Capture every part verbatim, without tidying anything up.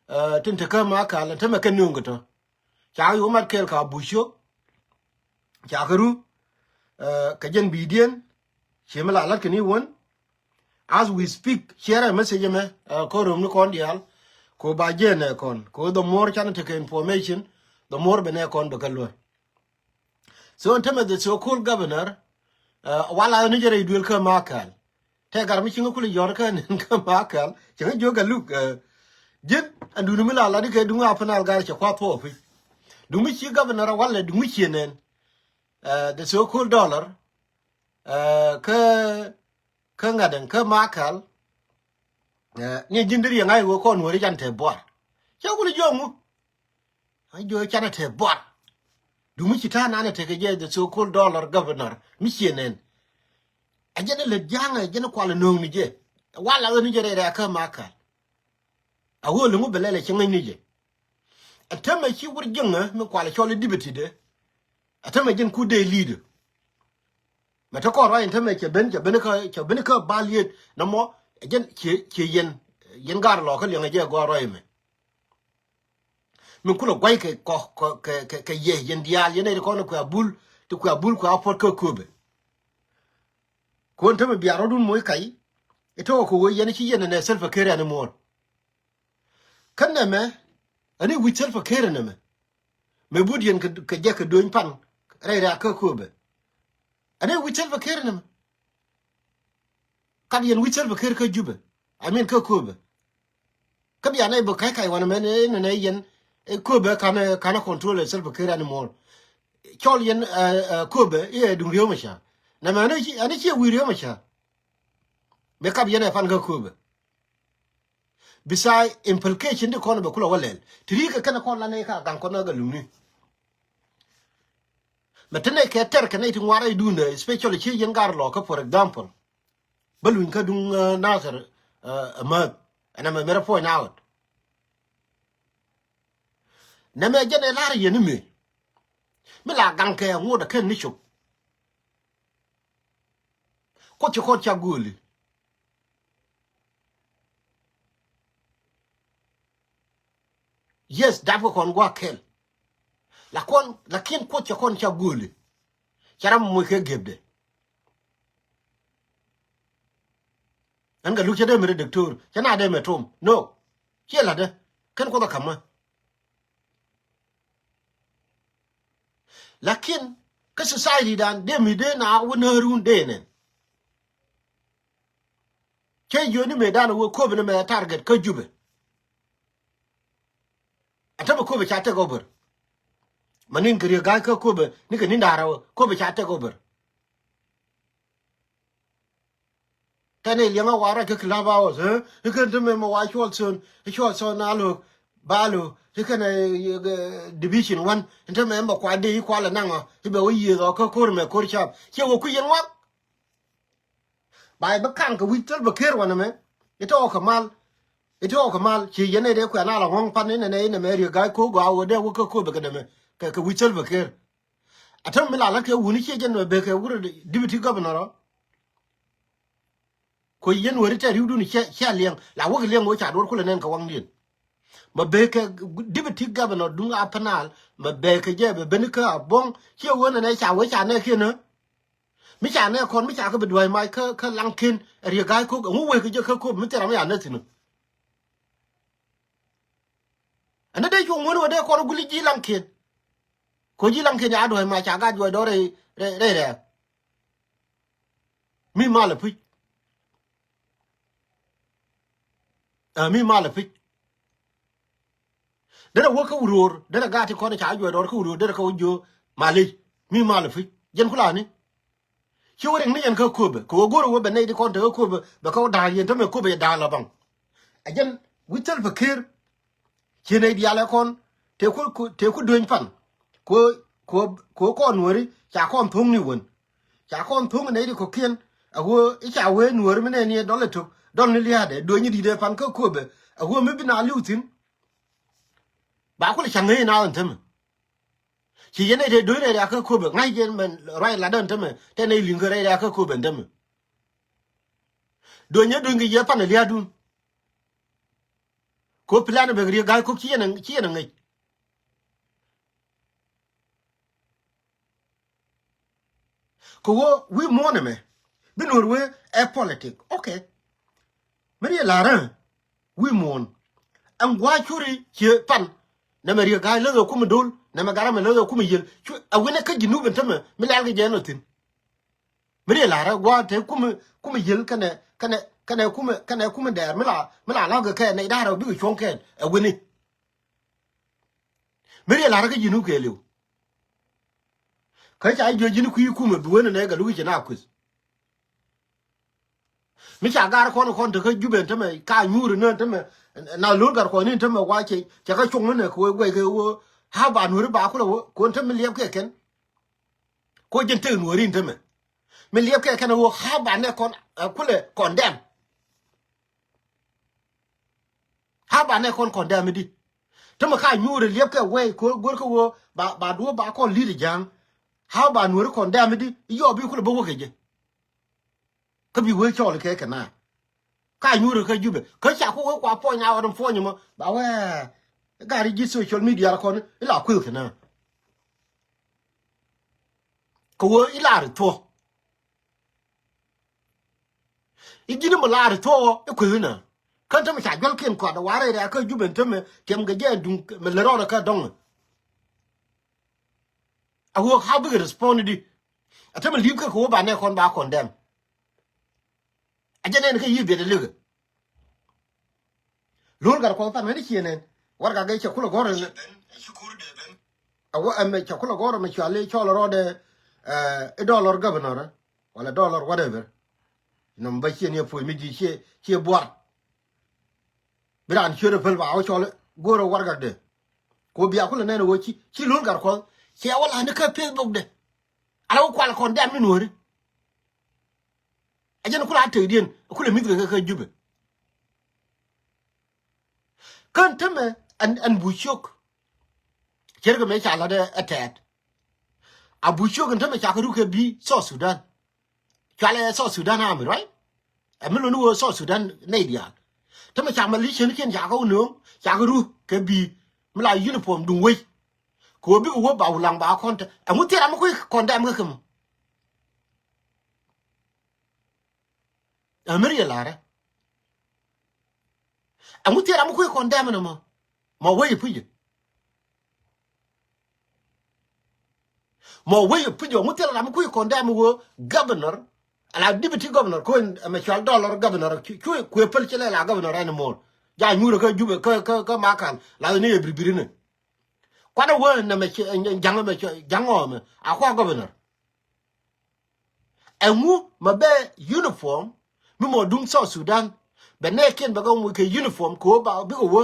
Tin te kä Makal, tämɛ kɛ nööŋ kɛ tɔ. Ca yo̱o̱ mat kɛɛl ka buc ciök. Ca kɛ ru kɛ jɛn bi̱i̱diɛn. Ci mi la la̱t kɛ ni wän. As we speak, share a message mɛ, ko rom ni kɔn diaal. Ko ba jɛ nɛ kɔn, ko the more canɛ tekɛ information, the more bɛ nɛ kɔn bɛ kɛ luɔ̱. So in tämɛ the so called governor, wala ni jɛ rɛy duel kä Makal. Tɛ gar mi ci ŋä kuli yɔr kä nɛn kä Makal, ci ŋä jiök a luk. Ji̱n a duni mi la la di kɛ duŋ a penal gar cɛ kua thuɔɔpi. Duŋ mi ci governor a walɛ duŋ mi ci nɛn. The so called dollar, kä kä ŋa̱t ɛn kä Makal. Ni ji̱n di riɛŋ a iwä kɔn wä ri can te buar. Cɛ kuli jiök ŋu. A jiök canɛ te buar. Dumi ci ta̱a̱ nanɛ tekɛ jɛ the so called dollar governor mi ciɛ nɛn. A jɛn lät ja̱a̱ŋ, a jɛn kual nööŋ ni jɛ. Wala ɣän ni jɛ rɛy rɛy a kä Makal. A ɣöö liŋu bɛ lɛl a ci ŋäc ni jɛ. A tämɛ ci wur jiŋä mi kual cɔl i dipiti de. A tämɛ jɛn ku dee li̱i̱dä. Mɛ te kɔn ruac in tämɛ cɛ ben, cɛ ben kä, cɛ ben kä bal yet namɔ. Jɛn ciɛ, ciɛ yɛn, yɛn gar lɔ kä liɛŋɛ jɛ gɔaa ruac mɛ. Min kulɛ gua̱c kɛ kɔ, kɛ, kɛ, kɛ, kɛ yɛ yɛn diaal, yɛn nɛy ti kɔn kuɛ a bul, ti kuɛ a bul kuɛ a puɔt kä köpɛ. Kuɔn tämɛ bia rɔdun moc kac. Itɔ kɛ wee yɛn ci yɛn nɛ Salva Kiir ɛn imuɔl. Kä nɛmɛ, ani wi̱c Salva Kiir nɛmɛ. Mɛ but yɛn kɛ, kɛ jɛ kɛ dueny pan rɛy rɛy a kä köpɛ. Ani wi̱c Salva Kiir nɛmɛ. Kat yɛn wi̱c Salva Kiir kä Jubɛ. I mean kä köpɛ. Kä bia nɛy bä ka̱c ka̱c wanɛ mɛn inɛ nɛ yɛn, ɛ köpɛ kanɛ, kanɛ control ɛ Salva Kiir anymore. Cɔl yɛn, ɛ, ɛ, köpɛ iɛ duŋ Riek Machar. Nɛmɛ ani ci, ani ciɛ wi̱i̱ Riek Machar. Mɛ kap yɛn ɛ pan kä köpɛ. Beside implication di kɔn bɛ kulɛ wä lɛl. Ti ri kɛ kɛn kɔn la nɛy ka gaŋ kɔn ɛ gɛ lumni. Mɛ te nɛy kɛ tɛr kɛ nɛy ti ŋuar rɛy duundɛ, especially ci yɛn gar lɔ kä, for example. Bä luny kä duŋ, uh, Nasir, uh, Amäth. Ɛn ɛmɛ mɛrɛ point out. Nɛmɛ jɛn ɛ lar yɛn mi. Mi la gaŋ kɛ ŋuɔt ɛ kɛn ni cop. Kuoth ci kɔn ca gööli. Yes, dap kɛ kɔn gua̱a̱k kɛl. La kɔn, lakin Kuoth cɛ kɔn ca gööli. Ca ram moc kɛ gepdɛ. Ɛn kɛ luk cɛ dee mi ri diktor, cɛ na dee mi tom. No. Ciɛ la̱tdä. Kɛn Kuoth ɛ ka̱mä. Lakin kä society dan dee mi dee na wä nä run dee nɛn. Cɛ jiöni mëë dan wä kööbä ni mɛ target kä Jubɛ. Ɛ tämɛ kööbä ca take over. Ma nin kɛ Riek Ga̱a̱c kä kööbä ni kɛ ni da̱rä wä kööbä ca take over. Tɛn i̱ liɛŋä wa ruac kä club house, eh? I̱ kɛn te mɛ mɛ wa cuɔl thon, i̱ cuɔl thon na lo̱k, ba lo̱k, i̱ kɛn, eh, eh, division one, i̱ te mɛ mɛ kua dee i̱ kualɛ naŋ ɔ, i̱ bɛ wä yiëëth ɔ kä ko̱r mɛ ko̱r cap. Ciɛ wä kui̱ yɛn ŋuak. Ba i̱ bi kaŋ kɛ wi̱c thäl bɛ ker wanɛ mɛ. I̱ te ɣɔw kɛ mal, i̱ te ɣɔw kɛ mal, ci yɛn i̱ dee kuɛn a la ŋɔ̱ŋ pan inɛ nɛ inɛ mɛ Riek Ga̱a̱c ko̱ gɔaa wä dee wä kä ko̱ bɛ kɛ dɛ mɛ, kɛ, kɛ wi̱c thäl bɛ ker. A te mi la la̱t kɛ wuni ciɛ jɛn mɛ bek kɛ wut deputy governor ɔ. Ko yɛn weri tɛ riwdun cɛ, cɛ liɛŋ. La wek liɛŋ wek ca duɔr kulɛ nɛn kɛ waŋdiɛn. Mɛ bek kɛ deputy governor duŋ a penal, mɛ bek kɛ jɛ bɛ ben kä a buɔŋ, ciɛ wen nɛ ca wek ca nɛ kiɛn ɛ. Mi ca nɛ kɔn, mi ca kɛ bi dua̱c mac kä, kä laŋ ken, Riek Ga̱a̱c ko̱k, ɛŋu wek kɛ jɛ kä ko̱k, mi thil ram ya nɛ thi̱n ɛ. Ɛn dee cuŋ wen wä dee kɔn guli ji̱ laŋ ken. Ko ji̱ laŋ ken ya dua̱c mac ca gat juɔc dɔ̱r rɛy, rɛy, rɛy rɛɛk. Mi malɛ puc. Ɛ, mi malɛ puc. Derɛ wä kä wuror, derɛ gaat ti kɔn ca juɔc dɔr kä wuror, derɛ kä wä jiö malic. Mi malɛ puc. Jɛn kulani. Ci wä riŋ ni yɛn kä köpɛ. Kɛ wä go̱r wä bɛ nɛy ti kɔn te kä köpɛ, bɛ kä wä da̱a̱n yɛn tämɛ köpɛ yɛ da̱a̱n la baŋ. Ɛ jɛn wi̱c thil bɛ ker. Ci nɛy diaal ɛ kɔn, tëë ku, ku, tëë ku dueny pan. Ku, ku, ku kɔn nuɔ̱ri, ca kɔn tho̱ŋ ni wen. Ca kɔn tho̱ŋ nɛy ti kɔ̱kiɛn, a ɣöö i̱ ca wee nuɔ̱ri mi nɛn ni ɛ dɔl ɛ tok, dɔl ni lia̱a̱dɛ, dueny ni di̱t ɛ pan kä köpɛ, a ɣöö mi bi na li̱w thi̱n. Ba kulɛ ca ŋäc na ɣän tämɛ. Ci yɛn nɛy tëë dueny nɛy riaak kä köpɛ, ŋa̱c jɛn mɛn ruac lat ɣän tämɛ, tɛ nɛy li̱ŋ kä rɛy riaak kä köpɛ ɛn tämɛ. Dueny ɛ dueny kɛ yɛ pan ɛ lia̱a̱dun. Ko plan bɛ riek ga̱a̱c kok ci yɛn a, ci yɛn a ŋäc. Kɛ ɣöö wi̱i̱ muɔ̱ɔ̱n ɛmɛ bi nuɔ̱ɔ̱r wee ɛ politic. Okay. Mi riɛ la̱rä wi̱i̱ muɔ̱ɔ̱n ɛn gua̱a̱c curi cie pan. Nɛmɛ riek ga̱a̱c läth ɛ kumɛ do̱l, nɛmɛ gat ɛmɛ läth ɛ kumɛ yiël. Cu ɛ wi̱nɛ kä Jinub ɛn tämɛ mi lɛl kɛ jɛ ɛn ɔ thi̱n. Mi riɛ la̱rä gua̱a̱c te kumɛ, kumɛ yiël kɛnɛ, kɛnɛ, kɛnɛ kumɛ, kɛnɛ kumɛ dɛɛr mi la, mi la la̱k kɛ kɛ nɛy da̱rä bikɛ cuɔ̱ŋ kɛɛl ɛ wi̱ni. Mi riɛ la̱rä kä Jinub kɛɛliw. Kä ca jiö ji̱n kui̱ kumɛ bi wen nɛ Gatluak ci na kueth. Mi ca gar kɔn kɔn tekä Jubɛ tämɛ ka nyuuri ni tämɛ. Na lo̱l gat kɔn ni tämɛ wa cɛ, cɛ kä cuɔ̱ŋ ni nɛ kɛ wee guɛc kɛ wee. Ha̱a̱ ba nuɔ̱ri ba kulɛ wee kɔn tämɛ liɛp kɛ kɛn. Ko ji̱n tek nuɔ̱ri ni tämɛ. Mi liɛp kɛ kɛn wee ha̱a̱ ba nɛ kɔn, ɛ, kulɛ kɔn dɛm. Ha̱a̱ ba nɛ kɔn kɔn dɛm di. Tämɛ ka nyuuri liɛp kɛ wee ko go̱r kɛ wee ba, ba duɔ̱ɔ̱p ba kɔn li̱t ja̱a̱ŋ. Ha̱a̱ ba nuɔ̱ri kɔn dɛm di. Yɔɔp bi kulɛ bä wä kɛ jɛ. Kä bi wee cɔɔl kɛ kɛ na. Ka nyuuri kä Jubɛ. Kä ca ku wee kua puɔ̱ny na ɣɔn puɔ̱ny mɔ. Ba wee. Gari ji̱ social media la kɔn. Ila kuil kɛ na. Kɛ wee ila ri thuɔ. I̱ ji̱n mi la̱r thuɔ̱ɔ̱ i̱ kueth inä. Kän tämɛ ca juäl kiɛn kɔat warɛ rɛ̈ kä Jubɛ tämɛ tiɛm kɛ jɛ duŋ mi lɛ rɔɔdɛ kä dɔŋ. A ɣöö how big respond di. A tämɛ li̱p kä kɛ ɣöö ba nɛ kɔn ba kɔn dɛm. A jɛ nɛn kä yi̱ biɛt ɛ likɛ. Lo̱l gat kuɔth pan mɛn i̱ ciɛ nɛn. Warɛgak gɛ cɛ kulɛ gɔ̱r ɛn. A wä ɛmɛ cɛ kulɛ gɔ̱r ɛmɛ cɔal i̱ cɔl rɔɔdɛ, ɛ, i̱ dollar governor, ɛ, wala dollar whatever. Nɔm ba ciɛ ni ɛ puɔ̱ny mi ji̱ ciɛ, ciɛ buar. Bi raan ciöt ɛ päl ba wä cɔl i̱ go̱r ɛ warɛgakdɛ. Ko bia kulɛ nɛn ɛ wä ci, ci lo̱l gat kuɔth. Cɛ wä la̱ni kä Facebook dɛ. Ala wä kual kɔn dɛm ni nuɔ̱ri. A jɛn kula a tekdiɛn kula mi̱th kɛ kä Jubɛ. Kän tämɛ ɛn, ɛn bu ciök. Cɛr kɛ mëë ca la̱t ɛ tɛɛt. A bu ciök ɛn tämɛ ca kɛ ruk kɛ bi South Sudan. Cualɛ South Sudan Army, right? Ɛ mi luni wee South Sudan nɛy diaal. Tämɛ ca militianikiɛn ca kɛ wä nööŋ ca kɛ ruk kɛ bi mi la uniform duŋ wec. Kɛ wä bikɛ wä ba wulaŋ ba kɔn te ɛŋu thier ram mi kui̱ kɔn dɛm kä kɛ mɔ. Ɛ mi riɛ la̱rä. Ɛŋu thier ram mi kui̱ kɔn dɛm ni mɔ. Mɔ wec i̱ puc i̱. Mɔ wec i̱ puc i̱ ɛŋu thier ram mi kui̱ kɔn dɛm wee governor. Ala deputy governor ko ɛmɛ cual dollar governor cu, cu kuɛ päl ci lɛ la governor anymore. Ja nyuurɛ kä Jubɛ kä, kä, kä Makal la ni ɛ biribiri ni. Kuanɛ wee nɛmɛ ci, ja̱ŋ ɛmɛ ci, ja̱ŋ ɔ ɛmɛ a kua governor. Ɛŋu mɛ bɛ uniform mi mɔ duŋ South Sudan. Bɛ nɛɛkiɛn bɛ kɛ ŋuc kɛ uniform kɛ ɣöö ba bikɛ wä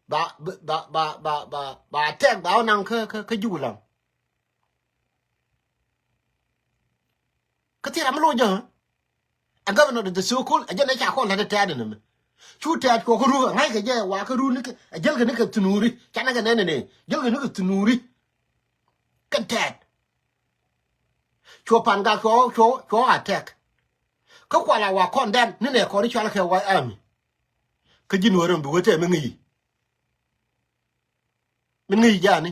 ba, ba, ba tɛk ba wä naŋ kä, kä, kä Jubɛ laŋ. Kä thil ram mi loc jɛ ɛ governor de so-called ɛ jɛn ɛ ca kɔn la̱t ɛ tɛɛt ɛn ɛmɛ. Cu tɛɛt cuɔ kä ru ɛ ŋa̱c kɛ jɛ wa kä ru ni kɛ ɛ jäl kɛ ni kɛ thunuri canɛ kɛ nɛn ɛnɛ jäl kɛ ni kɛ thunuri. Kɛn tɛɛt. Cuɔ pan gak cuɔ, cuɔ, cuɔ a tɛk. Kä kual a wa kɔn dɛm ni nɛ kɔn i̱ cual kɛ wa ami. Kä ji̱ nuɔ̱ɔ̱r ɛn bi wee tɛm iŋi̱ci. Min ŋi̱i̱c ja̱a̱ni.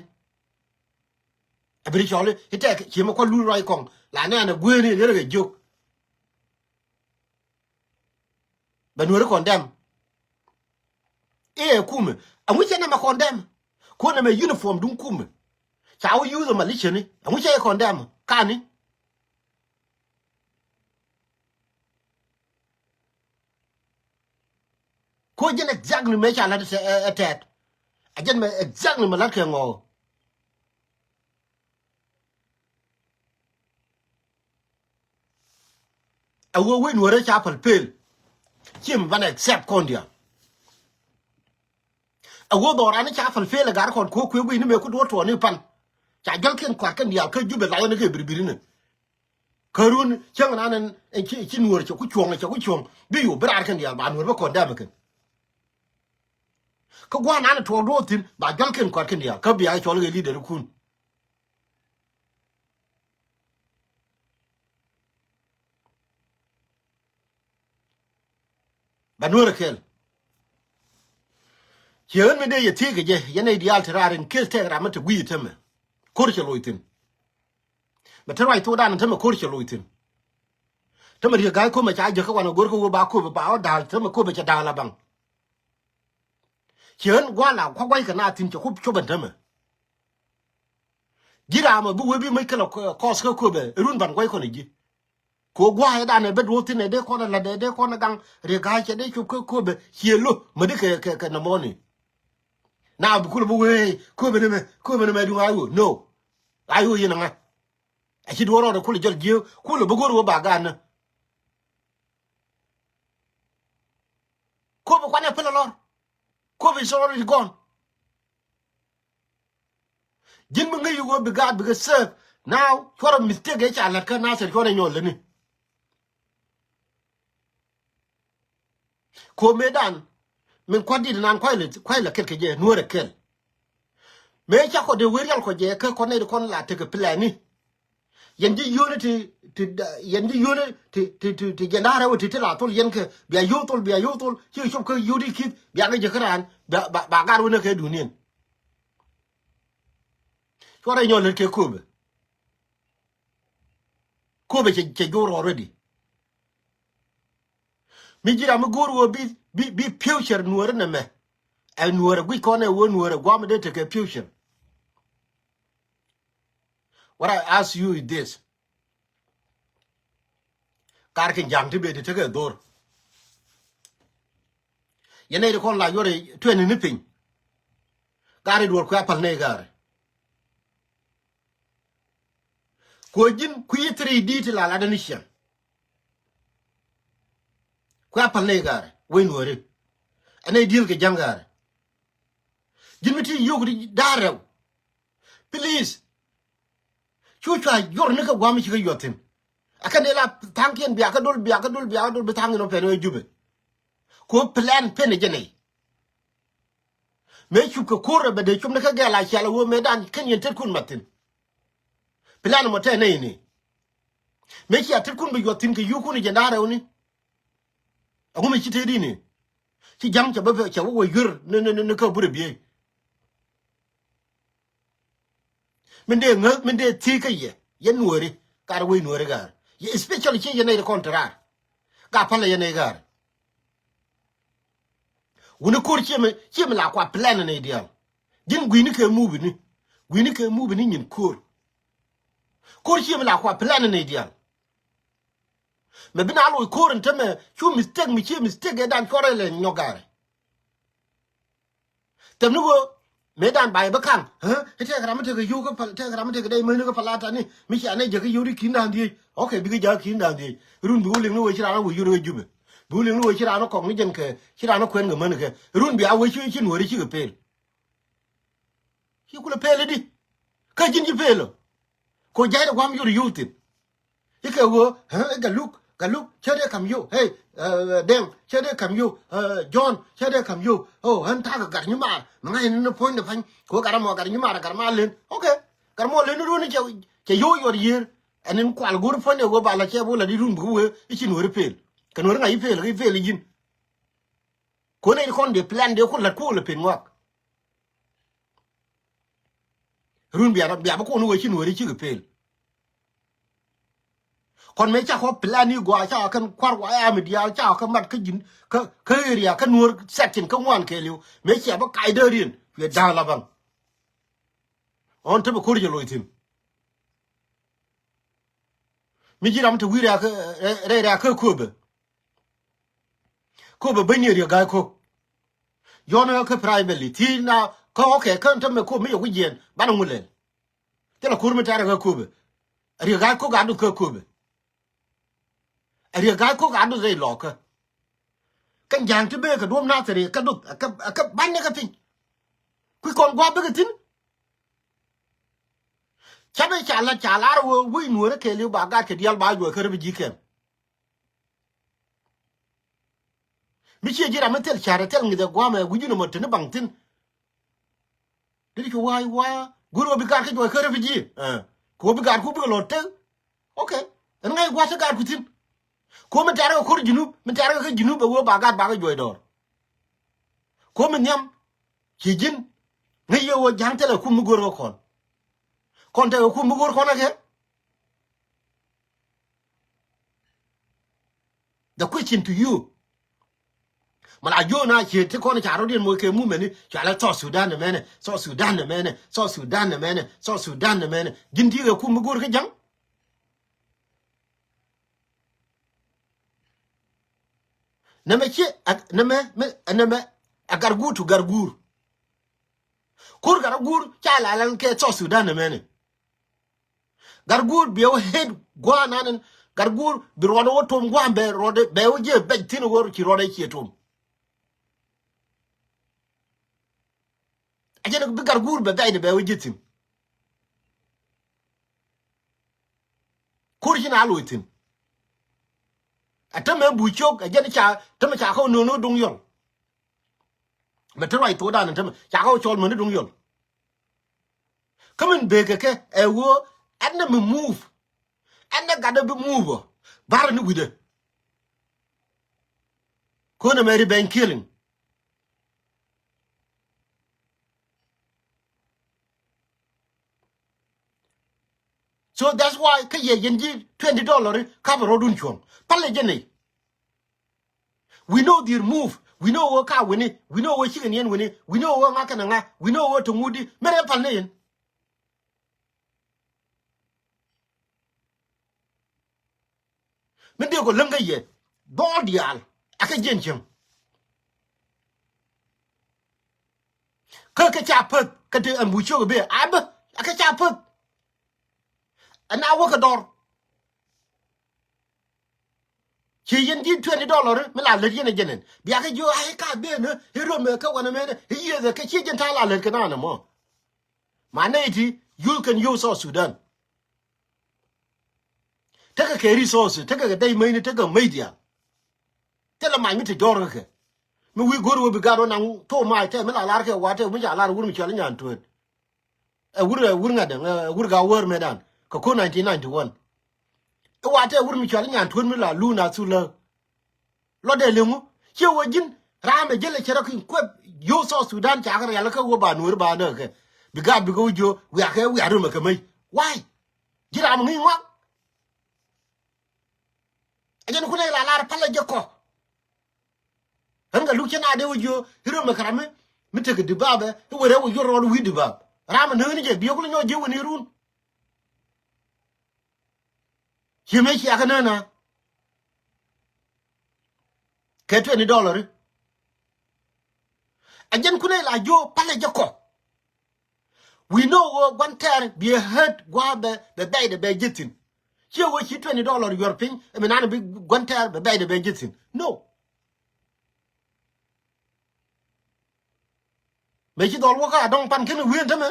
A bi ri cɔl i̱ tɛk ci mɛ kua̱l lul ruac kɔŋ la nɛn a gueeni lier kɛ jiök. Bɛ nuɔ̱ɔ̱ri kɔn dɛm. I̱ ɛ kumɛ ɛŋu cɛ nɛmɛ kɔn dɛm. Kuɔn nɛmɛ uniform duŋ kumɛ. Ca wä yuuth ɛ maliciani ɛŋu cɛ i̱ kɔn dɛm kani. Ko jɛn exactly mɛ ca lat ɛ tɛt. A jɛn mɛ exactly mɛ lat kɛ ŋɔ. A wee wee nuɔrɛ ca pal pel. Ci mɛ ban accept kɔn dia. A wee dhɔran ca pal pel a gar kɔn ko kuɛ wee ni mɛ ku duɔ tuɔ ni pan. Ca jɔl ken kuat ken dial kä Jubɛ la yɛn kɛ biribiri ni. Kä run cäŋ nan ɛn ci, ci nuɔr cɛ ku cuɔ̱ŋ cɛ ku cuɔ̱ŋ bi yu bi raar kɛn diaal ba nuɔr bä kɔn dɛmɛ kɛn. Kä gua̱a̱r nan tuɔɔk duɔɔk thi̱n ba jɔl kɛn kɔat kɛn diaal kä bia cɔl kɛ leader kun. Ba nuɔr kɛl. Ciɛ ɣän mi dee yɛ thiec kɛ jɛ, yɛn nɛy diaal te raar in case tɛk ram mi te gui̱i̱ tämɛ. Ko̱r cɛ loc thi̱n. Mɛ te ruac thokdan tämɛ ko̱r cɛ loc thi̱n. Tämɛ Riek Gai Kok mɛ ca jek kä wanɛ go̱r kä wee ba Kööbɛ ba wä da̱a̱l tämɛ Kööbɛ cɛ da̱a̱l a baŋ. Ciɛ ɣän gua̱a̱la kua̱ gua̱c kɛ na thi̱n cɛ kup cop ɛn tämɛ. Ji̱ ram ɛ bi wee bi mäc kɛ lɔ kɔs kä Kööbɛ run ban gua̱c kɔn ɛ ji̱. Kɛ ɣöö gua̱a̱th ëëdan ɛ ben duɔ̱ɔ̱k thi̱n ɛ dee kɔn ɛ la̱t ɛ dee kɔn ɛ gaŋ Riek Gai cɛ dee cop kä Kööbɛ ciɛ lo̱ mädi kɛ kɛ kɛ nɔmɔni. Na bi kulɛ bi wee Kööbɛ ni mɛ Kööbɛ ni mɛ duŋ a ɣöö no. A ɣöö yɛn ɛ ŋa̱. A ci duɔ̱ɔ̱r rɔɔdɛ kulɛ jɔl jiääk kulɛ bi go̱r ɣöö ba ga̱a̱n ni. Kööbɛ kuanɛ pälɛ lɔr. Kööbɛ is already gone. Ji̱n mi ŋäc yuk ɣöö bi gaat bikɛ serve. Now cuɔrɛ mistake ëë ca la̱t kä Nasir cuɔrɛ nyɔl lätni. Kööbɛ mëëdan min kua̱r di̱t nan kua̱c lɛ kua̱c lɛ kɛl kɛ jɛ Nuäärɛ kɛl. Mëë ca kɔ dee wee rial kɔ jɛ kä kɔn nɛy ti kɔn la tekɛ plan ni. Yɛn ji̱ yio̱o̱ni ti ti yɛn ji̱ yio̱o̱ni ti ti ti ti jɛn da̱a̱r rɛw ti ti la thol yɛn kɛ bia yio̱o̱ thol bia yio̱o̱ thol ci cop kä yio̱o̱ ti ki̱th bia ŋäc jɛ kä raan ba ba ba gaat wä ni kɛ duniɛn. Cuɔrɛ nyɔl lät kɛ Kööbɛ. Kööbɛ cɛ cɛ jor already. Mi ji̱ ram mi go̱o̱r ɣöö bi bi bi future Nuäärɛ nɛmɛ. Ɛ Nuäärɛ guic kɔn ɛ ɣöö Nuäärɛ gua̱a̱m dee tekɛ future. What I ask you is this. Kar kɛ ja̱a̱ŋ ti bee ti tekɛ dho̱r. Yɛn nɛy ti kɔn la yuɔr tuɛn ni piny. Kar i̱ duɔl kuɛ a päl nɛy kar. Kuɛ ji̱n kui̱ three D ti la latdä ni ciɛŋ. Kuɛ a päl nɛy kar wec Nuääri. Ɛ nɛy di̱el kɛ ja̱ŋ kar. Ji̱n mi ti yio̱k ti da̱a̱r rɛw. Please. Cu cua yuɔr ni kä gua̱a̱m ci kä yuɔth thi̱n. Ɛ kɛn dee la tha̱a̱ŋkiɛn bia kä dol bia kä dol bia kä dol bi tha̱a̱ŋkiɛn ɔ pɛn wee Jubɛ. Ku plan pen ɛ jɛ nɛy. Mëë cup kɛ ko̱r ɛ bɛ dee cop ni kä gɛɛl a cial ɛ ɣöö mëëdan kɛn yɛn tetkun mat thi̱n. Plan mɔ tɛn nɛy ni. Mëë cia tetkun bi yuɔth thi̱n kɛ yio̱o̱kun ɛ jɛn da̱a̱r rɛw ni. Ɛŋu mi ci tëëdi ni. Ci ja̱ŋ cɛ bä cɛ wä wä yuer ni ni ni kä burɛ biey. Min dee ŋäth min dee thiec kä yɛ yɛ Nuääri kar wec Nuääri ga̱a̱r yɛ especially ci yɛ nɛy ti kɔn te raar. Ka päl yɛ nɛy ga̱a̱r. Wuni ko̱r ciɛ mi ciɛ mi la kua plan nɛy diaal. Ji̱n gui̱ni kɛ mubi ni gui̱ni kɛ mubi ni nyin ko̱r. Ko̱r ciɛ mi la kua plan nɛy diaal. Mɛ bi na loc ko̱r in tämɛ cu mistake mi ciɛ mistake ɛ dan cuɔrɛ lɛ nyɔk ga̱a̱rɛ. Thɛm ni ɣöö mëëdan ba yɛ bä ka̱ŋ. Ɛ tɛk ram mi tekɛ yio̱w kä pal tɛk ram mi tekɛ dɛy mäni kä palata ni mi cia nɛ jäkä yio̱w di ki̱n da̱a̱n dhieec. Ok bikɛ jäkä ki̱n da̱a̱n dhieec run bi wä liŋ ni ɣöö ci raan wä yio̱w kä Jubɛ. Bi wä liŋ ni ɣöö ci raan wä kɔk ni jɛn kɛ ci raan wä kuɛn kɛ mäni kɛ run bia wä ci ci Nuääri cikɛ pel. Ci kulɛ pel i̱di kä ji̱n ci pel ɔ. Ko jay de guam yur yur thin. Ike wo, eh, Galuk, Galuk, cɛ de kam yo. Hey, eh, Deng, cɛ de kam yo. Eh, John, cɛ de kam yo. Oh, ɣän tak gar nyimar. Mɛ ŋa̱c ni puɔ̱ny de pany. Ko gar mɔ gar nyimar gar ma len. Okay. Gar mɔ len run cɛ cɛ yo yur yier. Ɛn in kual gur puɔ̱ny de wo ba la cɛ bo la di run bu we. Ici Nuääri pel. Kɛ Nuääri ŋa̱c ipel, ipel iyin. Ko ne kɔn de plan de ko lat ko le pen ŋuak. Run bia bia bä kuɔn wee ci Nuääri cikɛ pel. Kɔn mëë cakɔ plan i̱ gɔaa cakɔ kɛn kua̱r wa ya mi diaal cakɔ kɛ mat kä ji̱n kä kä area kä Nuäär section kä ŋuan kɛɛliw mëë cia bä kac dee rien cuɛ da̱a̱ŋ la baŋ. Ɣɔn te bä ko̱r jɛ loc thi̱n. Mi ji̱ ram te wi̱i̱ rɛ̈ɛ̈kä rɛy rɛ̈ɛ̈kä Kööbä. Kööbä bäny ni Riek Gai Kok. Yɔn kä privately thiec na kä okay kä tämɛ Kööbä mi yɛ wi̱c yɛn banɛ ŋu lɛl. Thilɛ ko̱r mi tɛ̈rɛ kä Kööbä. Riek Gai Kok a duth kä Kööbä. Riek Gai Kok a duth rɛy lɔɔkä. Kä ja̱a̱ŋ ti bee kɛ duɔ̱p Nathir kä duth kä kä banyni kä piny. Kui̱ kɔn gua̱a̱p bikɛ thi̱n. Ca bee ca la ca lar wee wec Nuäärä kɛɛliw ba gat kɛ diaal ba juɔc kä refugee camp. Mi ciɛ ji̱ ram mi thil ca̱r thil ŋi̱th ɛ gua̱a̱mɛ wi̱c ji̱n ɛmɔ teni baŋ thi̱n. Deri cu wa̱a̱ wa̱a̱ go̱r ɣöö bi gaat kä juɔc kä refugee. Kɛ ɣöö bi gaatku bikɛ lɔ tek. Okay. Ɛn ŋa̱c gua̱a̱th te gaatku thi̱n. Kɛ ɣöö min tɛ̈rɛ kɛ ko̱r Junub min tɛ̈rɛ kɛ kä Junub ɛ ɣöö ba gaat bakɛ juɔc dɔɔr. Kɛ ɣöö min nhiam Ci ji̱n ŋäc yɛ ɣöö ja̱ŋ thilɛ kum mi go̱o̱r kä kɔn. Kɔn tekɛ kum mi go̱o̱r kɔn ɛ kɛ. The question to you. Mala jiö na cie ti kɔn ca rɔ̱diɛn moc kɛ mumɛni cua lɛ South Sudan nɛ mɛnɛ, South Sudan nɛ mɛnɛ, South Sudan nɛ mɛnɛ, South Sudan nɛ mɛnɛ. Ji̱n ti kɛ kum mi go̱o̱r kä ja̱ŋ. Nɛmɛ cie, nɛmɛ, nɛmɛ a Garguur to Garguur. Kur Garguur ca la lan kɛ South Sudan nɛ mɛnɛ. Garguur biɛ wä het gua̱a̱ nanɛn. Garguur bi ruɔdɛ wä tom gua̱a̱ bɛ ruɔdɛ bɛ wä jiɛ bɛc thi̱n wä ci ruɔdɛ ciɛ tom. A jɛn bi Garguur bɛ bɛcdɛ bɛ wä jiɛ thi̱n. Kur ci na loc thi̱n. A tämɛ buc ciök a jɛn ca tämɛ ca kä no̱o̱ŋ ni duŋ yɔl. Mɛ te ruac thokdan tämɛ ca kä cɔl mäni duŋ yɔl. Kä min bekɛ kɛ ɛ ɣöö ɛn nɛ mi move. Ɛn nɛ gatdɛ bi move ɔ. Barɛ ni wi̱cdɛ. Kön ɛmɛ ri bɛny killing. So that's why kä yɛ yɛn ji̱ twenty dollar i̱ kapɛ rɔ̱dun cuɔ̱ŋ. Palɛ jɛ nɛy. We know their move. We know wä ka wini. We know wä chicken yɛn wini. We know wä ŋa kɛnɛ ŋa. We know wä ti ŋut di. Mɛn ɛ pal ni yɛn. Mi dee kɔ läŋ kä yɛ dhɔl diaal. Akä jiɛn cieŋ. Kä kɛ ca päth kä ti ɛn bu ciök ɛ bee a bä akä ca päth. Ɛn a wä kɛ dɔr. Ci yɛn ji̱ twenty dollar mi la lät yɛn ɛ jɛn ɛn bia kɛ jiö a i̱ ka ben i̱ rom ɛ kä wanɛ mɛn i̱ yieth ɛ kä ci jɛn ta̱a̱ la lät kɛ naan ɛmɔ. Ma nɛy ti yuth kɛn yio̱w South Sudan. Tekɛ kɛ resources tekɛ kɛ dɛy mäcni tekɛ media. Thilɛ mac mi te jɔr kä kɛ mi wi̱i̱ go̱r wä bi gat wä naŋ thok mac tɛ mi la lar kɛ wa tɛ mi ca lar wur mi cual nyan tuet. Ɛ wur ɛ wur ŋa̱t däŋ ɛ wur ga wäär metdan kɛ ko̱n nineteen ninety one. I̱ wa tɛ wur mi cual nyan tuet mi la luun a thul lä. Lɔ dee liŋu ciɛ wä ji̱n raam ɛ jälɛ cɛ rɔ ki̱n kuɛp yio̱w South Sudan ca kɛ rial kä wä ba nuɔ̱ɔ̱ri ba näk kɛ bi gaat bikɛ wä jiö wiakɛ wiak ri mɛ kɛ mäc. Why? Ji̱ raam ŋi̱i̱ŋ ŋɔak. Ɛ jɛn kunɛ la lar palɛ jɛ kɔ. Ɣän kɛ luk cä na dee wä jiö i̱ ri mɛ kɛ ram mi mi tekɛ dibabɛ i̱ wä rɛ wä yuɔr rɔɔd wi̱i̱ dibab. Raam ɛ näk ni jɛ biɛ kulɛ nyɔk jiö wä ni run. Ci mëë cia kä nänä kɛ twenty dollar. Ɛ jɛn kunɛ la jiö palɛ jɛ kɔ. We know wä gua̱n tɛɛr biɛ hät gua̱a̱ bɛ bɛ bɛy dɛ bɛ ji̱ thi̱n. Ciɛ wä ci twenty dollar yuɔr piny ɛ mi nan bi gua̱n tɛɛr bɛ bɛy dɛ bɛ ji̱ thi̱n. No. Mëë ci dhɔl wä kä a dɔŋ pan kɛn wi̱i̱n tämɛ.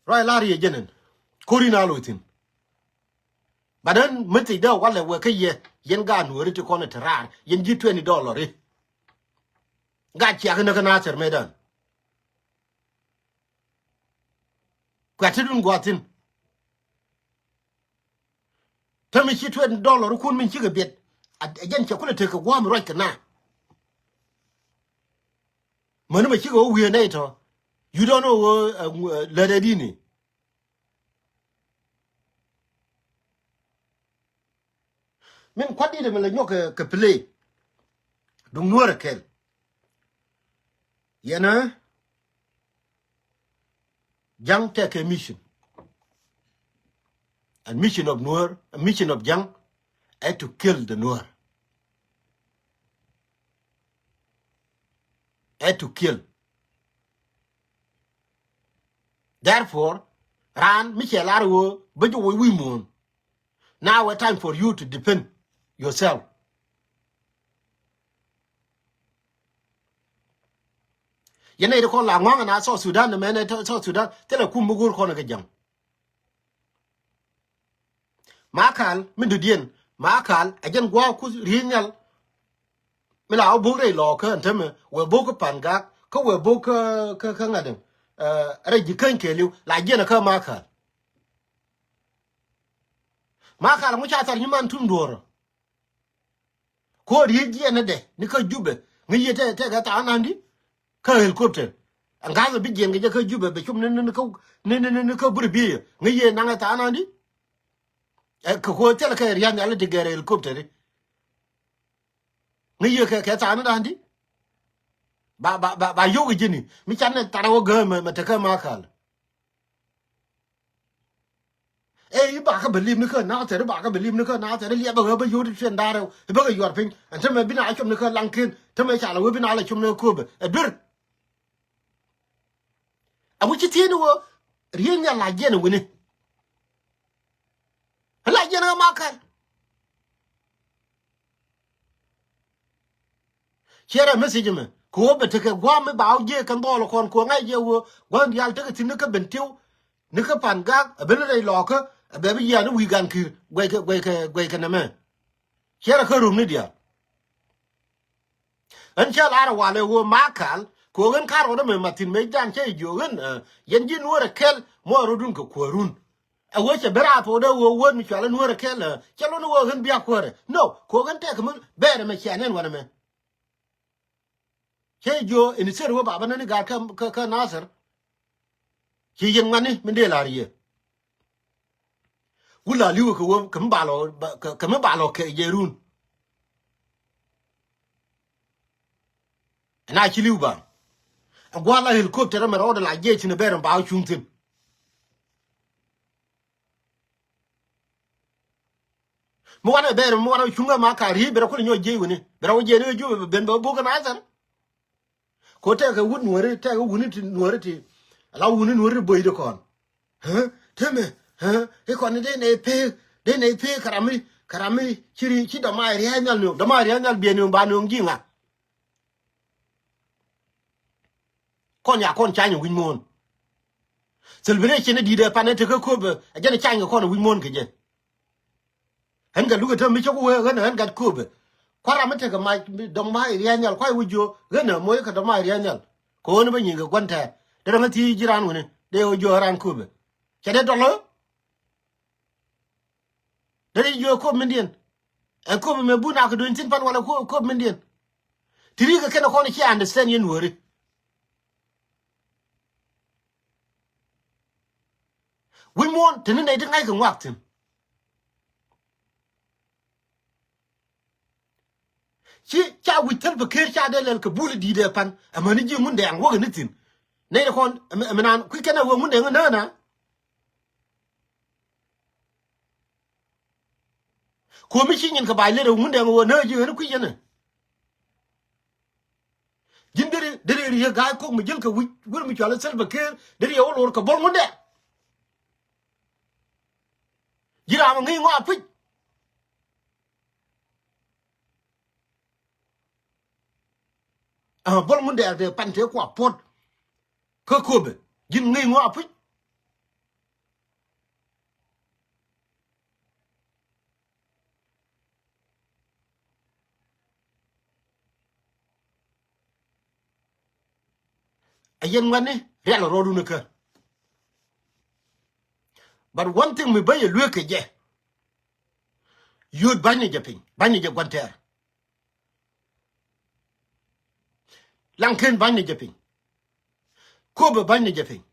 Ruac lar yɛ jɛn ɛn ko̱r in a loc thi̱n. But then mi thiec dee walɛ wɛ kä yɛ yɛn gaat nuɔ̱ɔ̱ri ti kɔn ɛ te raar yɛn ji̱ twenty dollar i̱. Gaat ciak in kä Nathir mëëdan. Kuɛ ti dun gua̱a̱th thi̱n. Te mi ci twenty dollar kun min cikɛ biɛt. A jɛn cɛ kulɛ tekɛ gua̱a̱m ruac kɛ na. Mäni mɛ cikɛ wä wiee nɛy tɔ. You don't know wä lät ɛ dini. Min kuat dit ɛmɛ lɛ nyɔk kɛ play. Duŋ nuɔ̱ɔ̱rɛ kɛl. Yɛn ɛ Ja̱ŋ tekɛ mission. And mission of Nuer, mission of Ja̱ŋ, ɛ to kill the Nuer. Ɛ to kill. Therefore, raan mi cɛ lar wä bä jɛ wä wi̱i̱ muɔ̱ɔ̱n. Now a time for you to defend yourself. Yɛn nɛy ti kɔn la ŋɔ̱ŋ na South Sudan ni mɛn South Sudan thilɛ kum mi go̱o̱r kɔn kɛ Ja̱ŋ. Makal mi dödiɛn Makal a jɛn gua̱a̱k kuth ri̱i̱nyal. Mi la wä bo̱k rɛy lɔɔkä ɛn tämɛ wɛ bo̱k kä Pangak kä wɛ bo̱k kä kä kä ŋa̱däŋ. Rɛy ji̱ käny kɛɛliw la jiɛn kä Makal. Makal ŋu ca thar nyiman tum duɔ̱ɔ̱rä. Ko riec jiɛn ni dɛ ni kä Jubɛ, ŋäc yɛ tɛ, tɛ kɛ thaak nandi kä helicopter. Ɛn ga̱a̱th bi jiɛn kɛ jɛ kä Jubɛ bɛ cum ni, ni, ni kä, ni, ni, ni, ni kä buri bieyɛ. Ŋäc yɛ naŋ ɛ thaak nandi. Ɛ, kɛ ko thil kɛ ria̱n nhial ti gɛr helicopter. Ŋäc yɛ kɛ, kɛ thaak ni dandi. Ba, ba, ba, ba yio̱w kɛ ji̱ni. Mi can ni thar wä gäämɛ, mɛ tekä Makal. Ɛ, i̱ ba kä believe ni kä Nathɛr, i̱ ba kä believe ni kä Nathɛr, i̱ liɛpɛ ɣä bä yio̱w ti tiɛn da̱rɛ, i̱ bä kɛ yuɔr piny. Ɛn tämɛ bi na cum ni kä Laŋken, tämɛ ca la wee bi na la cum ni kä Köpɛ. Ɛ duer. A wi̱c ci thieen wä, riey nhial la jiɛn wini. La jiɛn ɣä Makal. Ciɛ rɛ message mɛ kɛ ɣöö bɛ tekɛ gua̱a̱m mi ba wä jiɛ kɛn dhɔɔl kɔn kɛ ɣöö ŋa̱c jɛ ɣöö gua̱a̱m diaal tekɛ thi̱n ni kä Bentiu, ni kä Pangak, ɛ ben rɛy lɔɔkä, ɛ bɛ bi yiaani wi̱i̱ Gan Ki̱i̱r guɛckɛ, guɛckɛ, guɛckɛ nɛmɛ. Ciɛ rɛ kä rum ni diaal. Ɣän cä lar ɛ walɛ ɣöö Makal kɛ ɣöö ɣän ka̱r rɔɔdä mɛ mathin mëë dan cä jiök ɣän, ɛ, yɛn ji̱ Nuäärɛ kɛl muɔɔr rɔɔdun kɛ kuäärun. Ɛ wee cɛ ben raar puɔ̱ɔ̱dä ɣöö wä mi cualä Nuäärɛ kɛl, ɛ, cɛ lon ɣöö ɣän bia kuäärɛ. No, kɛ ɣöö ɣän tɛk mi bɛɛrɛ mɛ ciɛ nɛn wanɛ mɛ. Cɛ jiök in seri wä baba nani gaat kä, kä, kä Nathɛr. Ci yɛn ŋuani min dee la̱r yɛ. Wula li̱w kɛ wä kɛ mi ba lɔ, kɛ, kɛ mi ba lɔ kɛ jɛ run. Ɛn a ci li̱w ba. Ɛ gua̱a̱th la helicopter mɛ rɔɔdɛ la jiɛc thi̱n ɛ bɛr ɛn ba wä cuŋ thi̱n. Mi wanɛ bɛɛr, mi wanɛ cuŋä Makal ri̱i̱c, bɛ rɔ kulɛ nyɔk jiɛc wini. Bɛ rɔ wä jiɛc ni wä Jubɛ ben bɛ wä buk kɛ Nathɛr. Ko tɛkɛ wut Nuäri, tɛkɛ wuni ti Nuäri ti. Ala wuni Nuäri ti bo̱o̱cdɛ kɔn. Hä? Temɛ, hä? I̱ kɔn ni dee nɛy pek, dee nɛy pek kɛ ram mi, kɛ ram mi ci ri, ci dɔ̱ma̱a̱c ria̱a̱c nhial ni, dɔ̱ma̱a̱c ria̱a̱c nhial biɛ ni ba ni ŋ ji̱ ŋa. Kɔn ya kɔn cany wi̱c muɔ̱ɔ̱n. Celebration ni di̱i̱t ɛ pan ɛ tekä Köpɛ, ɛ jɛn ɛ cany kɛ kɔn ɛ wi̱c muɔ̱ɔ̱n kɛ jɛ. Ɣän gat lukɛ te mi cä ku wee ɣän ɛ ɣän gat Köpɛ. Kua̱r ram mi tekɛ mac dɔ̱ŋ ma̱a̱c ria̱a̱c nhial kua̱c wi̱c jiö ɣän ɛ moc kɛ dɔ̱ŋ ma̱a̱c ria̱a̱c nhial. Kɛ ɣöö ni bä nyiŋ kɛ gua̱n tɛɛr. Derɛ ŋä thiec ji̱ raan wuni dee ɣöö jiö ɣän raan Köpɛ. Cɛ dee dɔl ɣä. Deri jiök Köp mindiɛn. Ɛ Köp mɛ bun a kɛ duny thi̱n pan walɛ Köp, Köp mindiɛn. Ti ri kɛ kɛn ɛ kɔn ci understand yɛn Nuäri. Wi̱c muɔ̱ɔ̱n te ni nɛy ti ŋa̱ckɛ ŋuak thi̱n. Ci ca wi̱c thil bɛ ker ca dee lɛl kɛ bul di̱i̱t ɛ pan. Amäni ji̱ Ŋundɛɛŋ wäkɛ ni thi̱n. Nɛy ti kɔn, ɛmɛ, ɛmɛ naan kui̱ kɛn ɛ wee Ŋundɛɛŋ ɛ nään a. Ko̱mi ci nyin kɛ ba̱a̱c lät ɛ Ŋundɛɛŋ ɣöö nääc ji̱ ɣän kui̱c yɛn ɛ. Ji̱n deri, deri riek ga̱a̱c kok mi ji̱l kɛ wi̱c, wi̱r mi cual ɛ Salva Kiir, deri yɛ wä lo̱r kɛ Bol Ŋundɛɛŋ. Ji̱ ram ɛ ŋi̱i̱c ŋɔak puc. Ɛ Bol Ŋundɛɛŋ te pan te kua puɔ̱t. Kä Köpɛ, ji̱n ŋi̱i̱c ŋɔak puc. Ɛ yɛn ŋuɛ̈tni rial rɔɔdun kä. But one thing mi bä yɛ lueek kɛ jɛ. Yio̱o̱t ba̱ny ni jɛ piny, ba̱ny ni jɛ gua̱n tɛɛr. Laŋken ba̱ny ni jɛ piny. Köpɛ ba̱ny ni jɛ piny.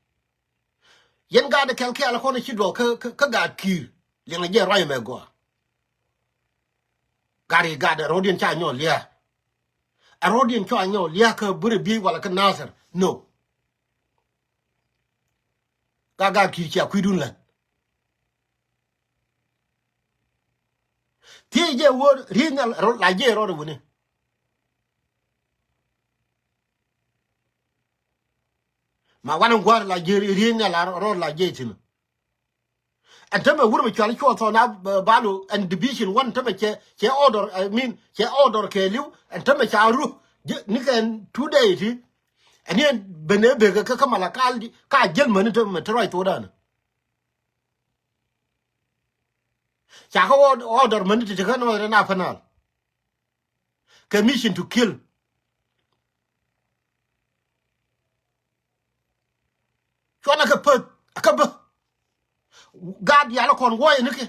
Yɛn gaat kɛl kɛɛl kɔn ci duɔk kä, kä, kä gaat Kiir. Liɛŋɛ jɛ ruac mɛ gɔaa. Gaat i̱ gaat ɛ ro̱diɛn ca nyɔk lia̱a̱. Ɛ ro̱diɛn ca nyɔk lia̱a̱ kä Bure Biey wala kä Nathir. No. Gaat, gaat Kiir cia kui̱dun la̱t. Thiec jɛ wä riey nhial rɔ la jɛ rɔ wuni. Ma wan in gua̱r la jɛ riey nhial rɔ la jɛ thi̱n. Ɛn tämɛ wur mi cual cuɔ thɔn a, eh, balo ɛn division one tämɛ cɛ, cɛ order, I mean, cɛ order kɛɛliw, ɛn tämɛ ca ru, ni kɛn two day ti. Ɛn yɛn ben ɛ bekɛ kä, kä Malakal di, ka jel mäni tämɛ ti ruac thokdan. Ca kä order mäni ti ti kä nɔmɔ na penal. Kɛ mission to kill. Cuɔn a kɛ päth, a kɛ bä. Gaat yal kɔn wuɔyɛ ni kɛ.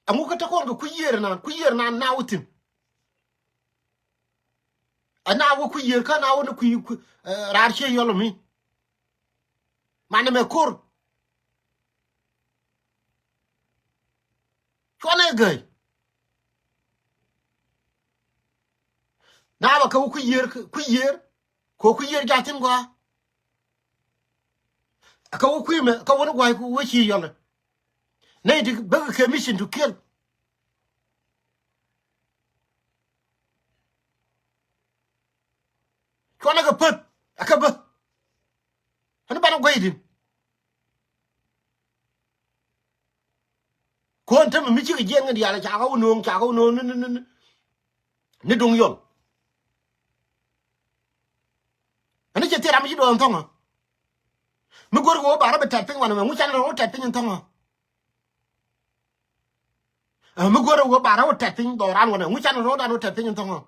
Ɛŋu kä te kɔn kɛ kui̱ yiëër nan, kui̱ yiëër nan na wä thi̱n. Ɛ na wä kui̱ yiëër kä na wä ni kui̱, kui̱, eh, raar cië yɔl mi. Manɛ mɛ ko̱r. Cuɔnɛ gäi. Na bä kä wä kui̱ yiëër, kui̱ yiëër. Kɛ wä kui̱ yiëër jathin gɔaa. Kä wä kui̱ mɛ, kä wä ni gua̱a̱c wä ci yɔl. Nɛy ti bäk kɛ mission to kill. Cuɔnɛ kɛ päth, ɛ kɛ bä. Ɛn banɛ gua̱cdin. Kuɔn tämɛ mi cikɛ jiɛn ŋä diaal ca kä wä no̱o̱ŋ, ca kä wä no̱o̱ŋ ni, ni, ni, ni, ni duŋ yɔl. Ɛn cɛ thil ram mi ci duɔ̱ɔ̱n thɔ̱ŋä. Mi go̱r kɛ wä ba rɔ bi tɛt piny wanɛ mɛ, ŋu can rɔ wä tɛt piny in thɔ̱ŋä. Ɛ, mi go̱r kɛ wä ba rɔ wä tɛt piny dhɔran wanɛ, ŋu can rɔ dan wä tɛt piny in thɔ̱ŋä.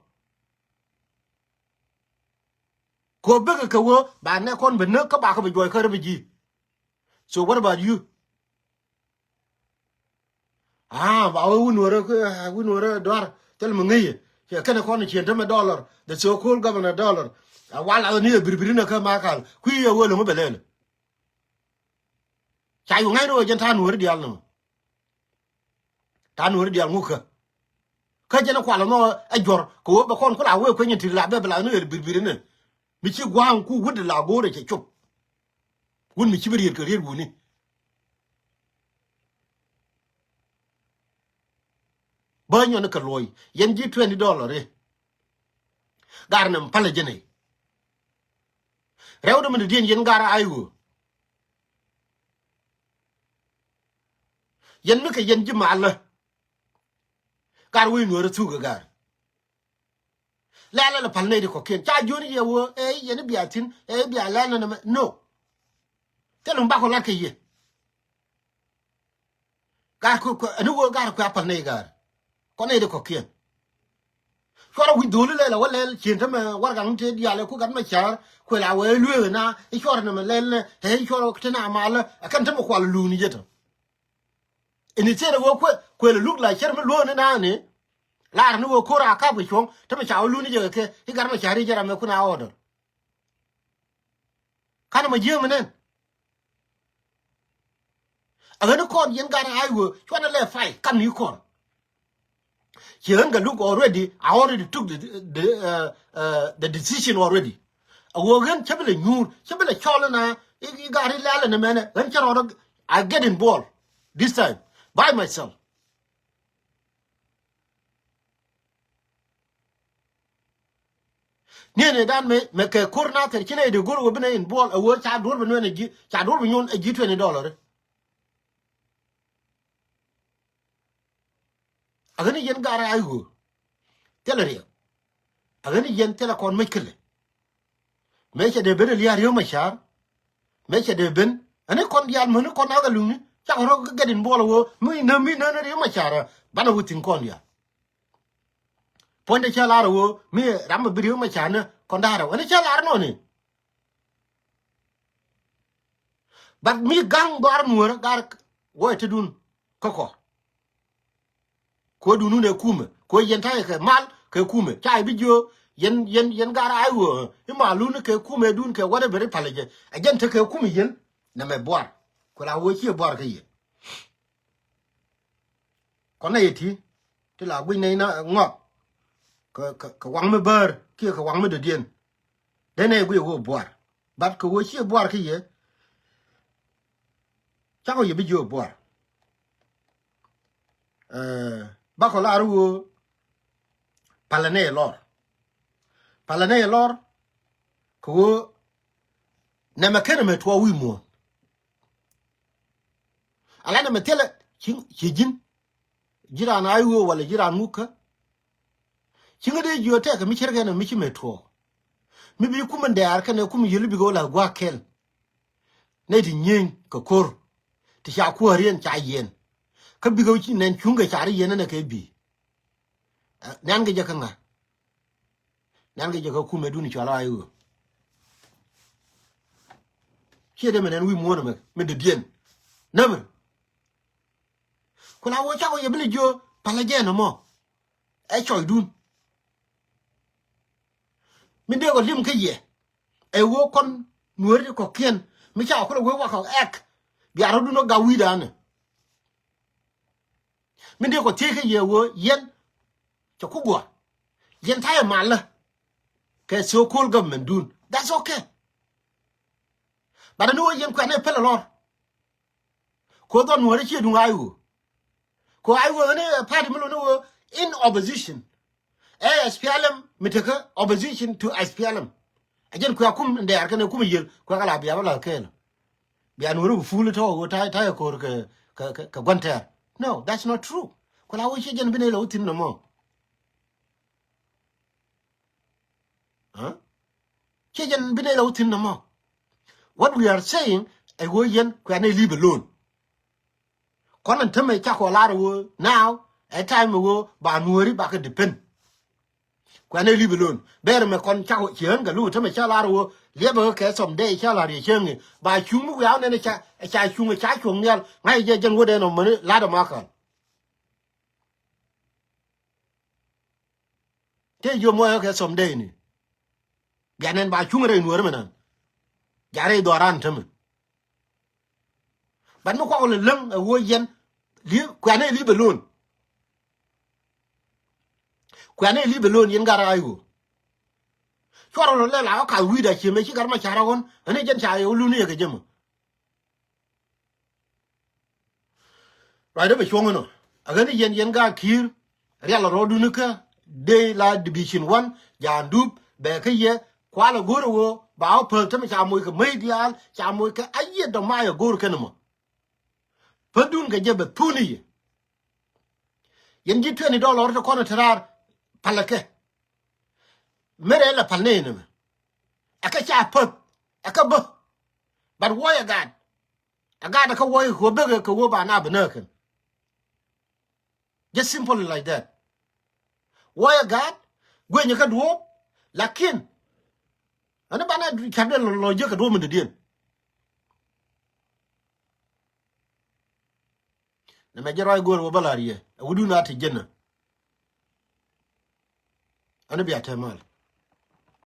Kɛ wä bikɛ kɛ wä ba nɛ kɔn bi näk kä ba kɛ bi juɔc kä refugee. So what about you? Ah, ba wä wun wärä, wun wärä duar. Thil mi ŋäcɛ. Cɛ kɛnɛ kɔn cien tämɛ dollar. The so-called governor dollar. A wal a ni a birbiri nɛ kä makal. Kui̱ a wä loŋ bɛ lɛl. Ca yu ŋa̱c ni wä jɛn ta̱a̱ nuɔ̱ɔ̱ri diaal nɔmɔ. Ta̱a̱ nuɔ̱ɔ̱ri diaal ŋukä. Kä jɛn kual nɔ ɛ juɔ̱r kɛ wä bɛ kɔn kula wee kueny in ti la bɛ bɛ la ni ɣer birbiri ni. Mi ci gua̱a̱ŋ ku wut la go̱o̱rɛ cɛ cop. Wut mi ci bi riet kɛ riet wuni. Bä nyɔn kɛ luɔy yɛn ji̱ twenty dollar i̱. Gar nɛ mi palä jɛn i̱. Rɛw dämɛ ni diɛn yɛn gar a i̱ ɣöö. Yɛn mi kɛ yɛn ji̱ malä. Gar wi̱i̱ nuɔ̱ɔ̱rä thuk ɛ gar. Lɛl lɛ pal nɛy di kɔ̱kiɛn ca jiön yɛ wä ɛ yɛn i̱ bia thi̱n ɛ i̱ bia lɛl nɛ nɛ mɛ no. Thil mi bakɔ lat kɛ yɛ. Gar kɛ kɛ ɛn i̱ wä gar kɛ a pal nɛy gar. Kɔ nɛy di kɔ̱kiɛn. Cuarɛ wi̱c dho̱li lɛl ɛ wä lɛl cien tämɛ warɛgak ni te diaal ɛ ku gat mɛ ca̱r kuɛ la wee lueek ɛ na i̱ cuarɛ nɛ mɛ lɛl nɛ ɛ i̱ cuarɛ te na malä ɛ kɛn tämɛ kual luuni jɛ tɔ. Ini tiɛt ɛ ɣöö kuɛ kuël ɛ luk la cär mi luɔ̱ɔ̱n inani. Lar ni ɣöö ko̱r a kap kɛ cuɔ̱ŋ te mi ca wä luni jɛ kɛ kɛ i̱ gat mɛ ca ri jɛ ram mɛ kun a order. Kanɛ mɛ jiääm inɛn. A ɣän i̱ kɔn yɛn gat a i̱ ɣöö cuanɛ lɛ fay kam ni i̱ kɔn. Ci ɣän kɛ luk already, I already took the, the, uh, uh, the decision already. A ɣöö ɣän cä bi lɛ nyuur cä bi lɛ cɔl inɛ i̱ gat ri lɛl inɛ mɛnɛ ɣän cä rɔɔdä. I get involved this time by myself. Niɛn ɛ dan mɛ mɛ kɛ ko̱r na thɛr ci nɛ ɛ dee go̱r wä bi nɛ involved a ɣöö ca duɔ̱r bi nuɛn ɛ ji̱ ca duɔ̱r bi nyuɔn ɛ ji̱ twenty dollar. A ɣän i̱ yɛn gar a i̱ ɣöö thilɛ riɛk. A ɣän i̱ yɛn thilɛ kɔn mec kälɛ. Mëë cɛ dee ben ɛ lia̱a̱ Riek Machar. Mëë cɛ dee ben ɛn i̱ kɔn diaal mäni kɔn akɛ luŋni cakɔ rɔ kɛ gɛt involved ɣöö mi nä mi nä ni Riek Machar. Banɛ wä thi̱n kɔn diaal. Puɔ̱nydɛ cä lar ɣöö mi ram mi bi Riek Machar ni kɔn da̱a̱r ɛ wä ni cä lar nɔni. But mi ga̱ŋ dhɔaar nuɔ̱ɔ̱rä gar wä ɛ tetdun kä kɔ. Kuädun wun ɛ kumɛ kuä yɛn ta̱yɛ kɛ mal kɛ kumɛ ca i̱ bi jiö yɛn yɛn yɛn gar a i̱ ɣöö i̱ malun kɛ kumɛ dun kɛ whatever i̱ palɛ jɛ ɛ jɛn te kɛ kumɛ yɛn. Nɛmɛ buar ku la wä ciɛ buar kä yɛ. Kɔn nɛ yɛ ti ti la guic nɛ ina ŋɔak kɛ kɛ kɛ waŋ mi bäär kiɛ kɛ waŋ mi dɔ̱diɛn. Dee nɛ yɛ guic ɛ wä buar. But kɛ wä ciɛ buar kä yɛ. Cakɔ yɛ bi jiö buar. Bakɔ lar wä palɛ nɛ lɔr. Palɛ nɛ lɔr kɛ wä nɛmɛ kenɛ mɛ tuɔɔk wi̱i̱ muɔ̱ɔ̱n. Ala nɛmɛ thilɛ ci ci ji̱n. Ji̱ raan a i̱ wee walɛ ji̱ raan ŋukä. Ci ŋä dee jiö tɛkɛ mi cärkɛ nɛ mi ci mɛ tuɔɔk. Mi bi kumɛ dɛɛr kɛnɛ kumɛ yili bikɛ wä la gua̱a̱k kɛl. Nɛy ti nyieeny kɛ ko̱r ti ca kuääriɛn ca yiɛn. Kä bikɛ wä ci nɛn cuŋkɛ ca ri yiɛn ɛnɛ kɛ bi. Nɛn kɛ jɛ kä ŋa̱. Nɛn kɛ jɛ kä kumɛ duni cɔal a i̱ ɣöö ciɛ dee mɛ nɛn wi̱i̱ muɔ̱ɔ̱n ɛmɛ mi dee diɛn. Nämɛ. Ku la wä cakɔ yɛ bi lɛ jiö palä jɛ nɔmɔ. Ɛ cɔydun. Mi dee kɔ lim kä yɛ. Ɛ wä kɔn nuɔri kɔkiɛn mi cakɔ kulɛ wee wakɔ ɛk. Bia rɔdun ɔ gak wi̱i̱ danɛ. Mi dee kɔ thiec kä yɛ wä yɛn. Cɛ ku guɔ. Yɛn tayɛ malä. Kɛ so-called government dun. That's okay. But ni wä yɛn kuɛn ɛ pɛlɛ lɔr. Ko dhɔn nuɔri ciɛ duŋ a iwo. Ko a iwo ni party mi lo ni wo in opposition. Ɛ S P L M mi tekä opposition to S P L M. A jɛn kuɛ kum ndɛɛr kɛnɛ kum yiel kuɛ kɛ la bia bä la kɛɛl. Bia nuɔri wu ful tɔ wo ta ta koor kɛ kɛ kɛ guan tɛɛr. No, that's not true. Ko la wo ciɛ jɛn bi ni la wo thin nɔmɔ. Huh? Ciɛ jɛn bi nɛy la wä thi̱n nɔmɔ. What we are saying, ɛ ɣöö yɛn kuɛ̈nɛ leave alone. Kɔn ɛn tämɛ cakɔ lar ɣöö now ɛ time ɣöö ba nuɔ̱ɔ̱ri bakɛ depend. Kuɛ̈nɛ leave alone. Bɛɛr mɛ kɔn cakɔ ciɛ ɣän kɛ luk tämɛ cä lar ɣöö liɛpɛ ɣä kɛ some day cä lar yɛ cieŋ i̱ ba cuŋ mi wiaw nɛn ɛ ca cuŋ ɛ ca cuɔ̱ŋ nhial ŋa̱c jɛ jɛn wä dɛn ɔ mäni lat ɛ makal. Tëë jiö muɔyä kɛ some day ni. Bia nɛn ba cuŋ rɛy nuɔ̱ɔ̱ri mi nan. Ja rɛy dhɔran tämɛ. But mi kuak wä lɛ läŋ ɛ ɣöö yɛn kuɛ̈nɛ leave alone. Kuɛ̈nɛ leave alone yɛn gat ɣa̱c ɣöö cuarɛ rɔ lɛ la ɣä kath wi̱i̱da ciëmɛ ci gat ma ca̱r ɣän ɛn jɛn ca yɛ wä luni yɛ kɛ jɛ mɔ. Ruacdä bɛ cuɔ̱ŋ inɔ a ɣän i̱ yɛn yɛn gaat ki̱i̱r rial rɔɔdun ikä dee la division one jaandup bɛ kä yɛ kualɛ go̱o̱r ɛ ɣöö ba wä päth tämɛ ca moc kɛ mäc diaal ca moc kɛ a yiëë dɔ̱mayɛ go̱o̱r kɛn ɛmɔ. Päthdun kɛ jɛ bɛ thun i̱ yɛ yɛn ji̱ twenty dollar ti kɔn ɛ te raar palɛ kɛ. Merɛ lɛ pal nɛy nɛmɛ ɛ kɛ ca päth ɛ kɛ bä. But wuɔyɛ gaat ɛ gaat ɛ kä wuɔyɛ kɛ ɣöö bekɛ kɛ ɣöö ba na bi nääkɛn. Just simple like that. Wuɔyɛ gaat guenyɛ kä duɔ̱ɔ̱p. Lakin ɛn banɛ ca̱p dee lɔ jiäk kɛ duɔ̱ɔ̱p mi dɔ̱diɛn. Nɛ mɛ jɛ ruac go̱o̱r wä bä la̱r yɛ ɛ wä dun a ti jɛn nä. Ɛn bia te mal.